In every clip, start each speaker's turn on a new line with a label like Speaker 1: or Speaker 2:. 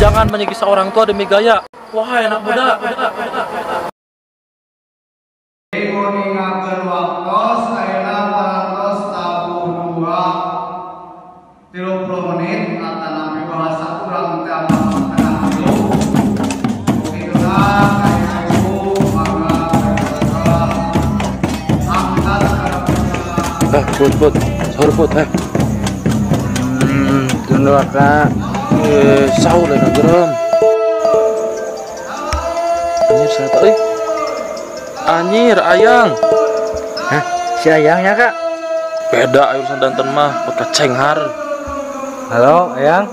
Speaker 1: Jangan menyiksa orang tua demi gaya. Wah, enak muda.
Speaker 2: Nguningakeun waktos ayeuna parantos tabuh 2:30 menit atanapi bahasa urang teh tengah tilu. Itulah ka ibu mangga angkat kana.
Speaker 1: Put put, sahur put,
Speaker 3: Tunggu kak.
Speaker 1: Sahur lah gerem. Anjir saya tak, Anjir ayang.
Speaker 3: Hah, si ayangnya kak?
Speaker 1: Beda urusan danten mah, pakai cenghar.
Speaker 3: Halo, ayang.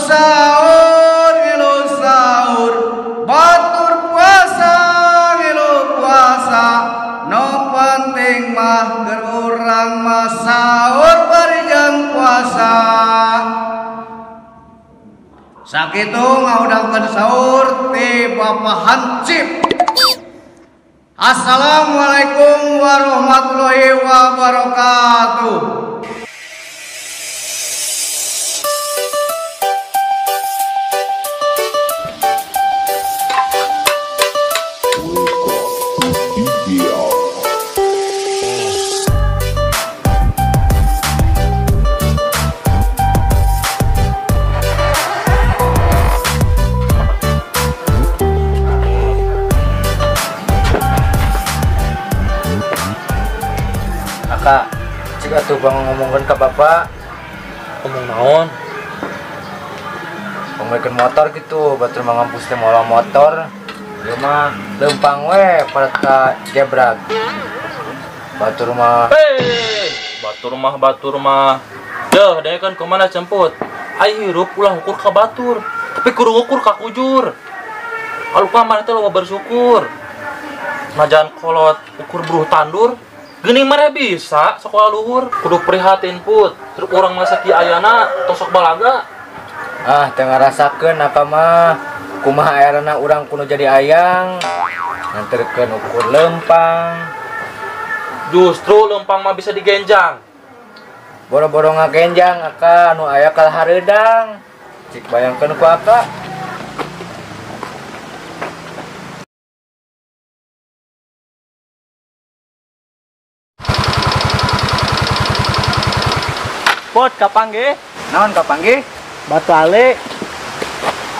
Speaker 2: Sahur, ngilu sahur, batur puasa, ngilu puasa. No penting mah keur urang mah sahur bari jeung puasa. Sakitu ngahudangkeun sahur ti Bapak Hansip. Assalamualaikum warahmatullahi wabarakatuh.
Speaker 3: Kak, jika tuh bang ngomongkan ke bapak,
Speaker 1: ngomong naon?
Speaker 3: Ngomongin motor gitu, batur mangampus teh mola motor, ieu mah leumpang we pada ka jebrak. Batur mah.
Speaker 1: Hei, batur mah batur mah. Deuh, deh kan kemana jemput? Ai hirup ulah ukur ka batur, tapi kudu ukur ka kujur. Alupa maneh teh loba bersyukur. Najan kolot ukur buruh tandur. Geuning mah bisa sekolah luhur kudu prihatin put terus urang masa ki ayana tosok balaga.
Speaker 3: Ah teu ngarasakeun apa mah kumaha ayeuna urang kudu jadi ayang nganterkeun ukur lempang.
Speaker 1: Justru lempang mah bisa digenjang.
Speaker 3: Boro-boro ngagenjang aka anu aya kalah hareudang. Cik bayangkeun ku aka.
Speaker 4: Pot kapanggih?
Speaker 3: Naon kapanggih?
Speaker 4: Batu Ali.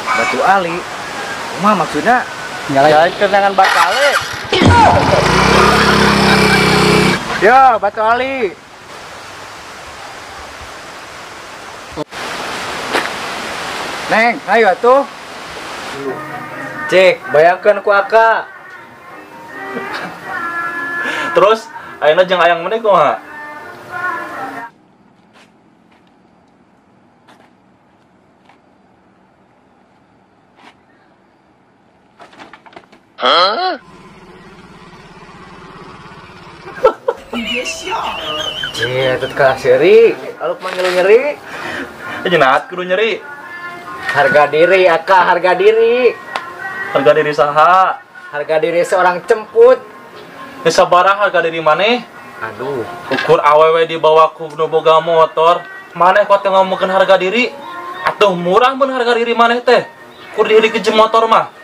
Speaker 3: Batu Ali? Kumaha maksudna?
Speaker 4: Nyalain kenangan Batu Ali.
Speaker 3: Yo, Batu Ali. Neng, ayo atuh. Cek, bayangkeun ku aka.
Speaker 1: Terus, ayeuna jeung ayang maneh kumaha?
Speaker 3: Hah? Iya, itu kalah seri. Aluk manggil nyeri.
Speaker 1: Jenat kudu nyeri.
Speaker 3: Harga diri, aka harga diri.
Speaker 1: Harga diri saha?
Speaker 3: Harga diri seorang cemput.
Speaker 1: Geus sabaraha harga diri maneh?
Speaker 3: Aduh,
Speaker 1: ukur awewe dibawa ku nu boga motor, maneh kok teu ngomongkeun harga diri? Atuh murah mun harga diri maneh teh. Kur diri ke motor mah.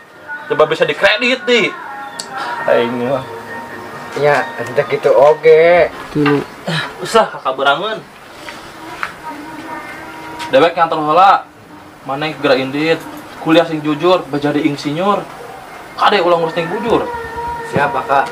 Speaker 1: Coba bisa dikredit di. Aing mah.
Speaker 3: Ya, entah gitu oge.
Speaker 1: Dulu. Usah kakak berangun. Dewek ngantor heula. Maneh geura indit, kuliah sing jujur, bajadi insinyur. Kade ulah ngurus ting bujur.
Speaker 3: Siap, Kak.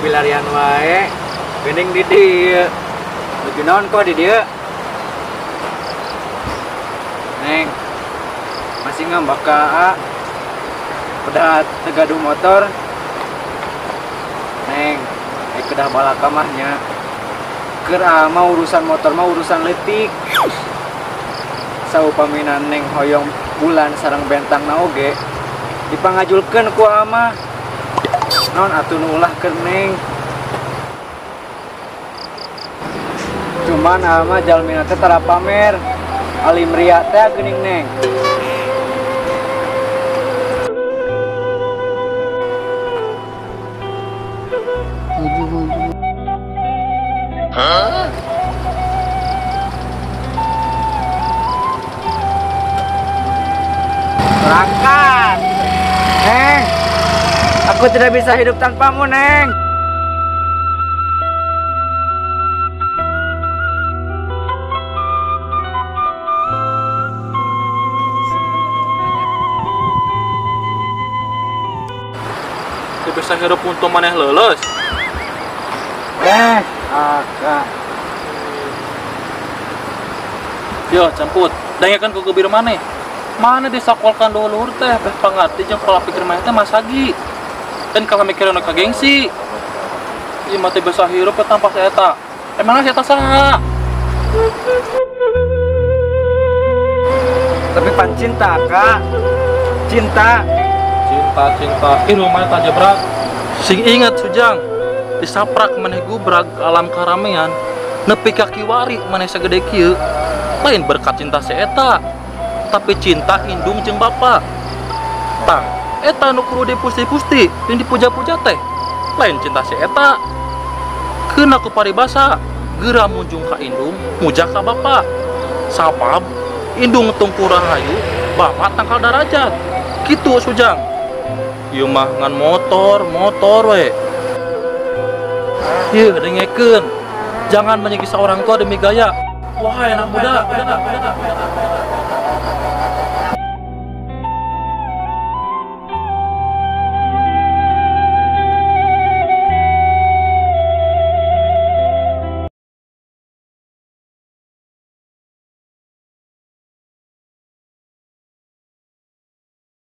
Speaker 3: Bilarian wae. Geuning di dieu. Nuju naon kok di dieu? Neng. Masih ngambek ka A. Udah teu gaduh motor. Neng, ai kedah balaka mah nya. Keur mah urusan motor mah urusan leutik. Saupamina Neng hoyong bulan sareng bentangna oge dipangajulkeun ku ama. Naon atuh nu ulah keur Neng. Cuman ama jalmina teh tara pamer. Alim ria teh geuning Neng.
Speaker 1: Hah?
Speaker 3: Berangkat. Neng, aku tidak bisa hidup tanpamu, Neng.
Speaker 1: Teu bisa hirup untuk maneh leuleus.
Speaker 3: Akak.
Speaker 1: Yo, camput. Dangekeun ku gebir maneh. Mana disakolkan luhur teh beh pangarti jeung pola pikir maneh teh masagi. Dan kalau mikiran ka gengsi. Ieu mah teu bisa hirup tanpa si eta. Emangna si eta saha?
Speaker 3: Tapi pan cinta, Kak. Cinta.
Speaker 1: Cinta, cinta. Ih, maneh tah jebrak. Sing inget Sujang. Disaprak maneh gubrag alam karamean nepi ka kiwari maneh sagede kieu lain berkat cinta si eta tapi cinta indung jeung bapa. Tah eta nu kudu dipusti-pusti jeung dipuja-puja teh lain cinta si eta. Keuna ku paribasa geura munjung ka indung muja ka bapa. Sabab indung tungku rahayu bapa tangkal darajat. Kitu Sujang. Ieu mah ngan motor motor we. Yeuh, dengekeun. Jangan menyiksa orang tua demi gaya. Wahai anak muda.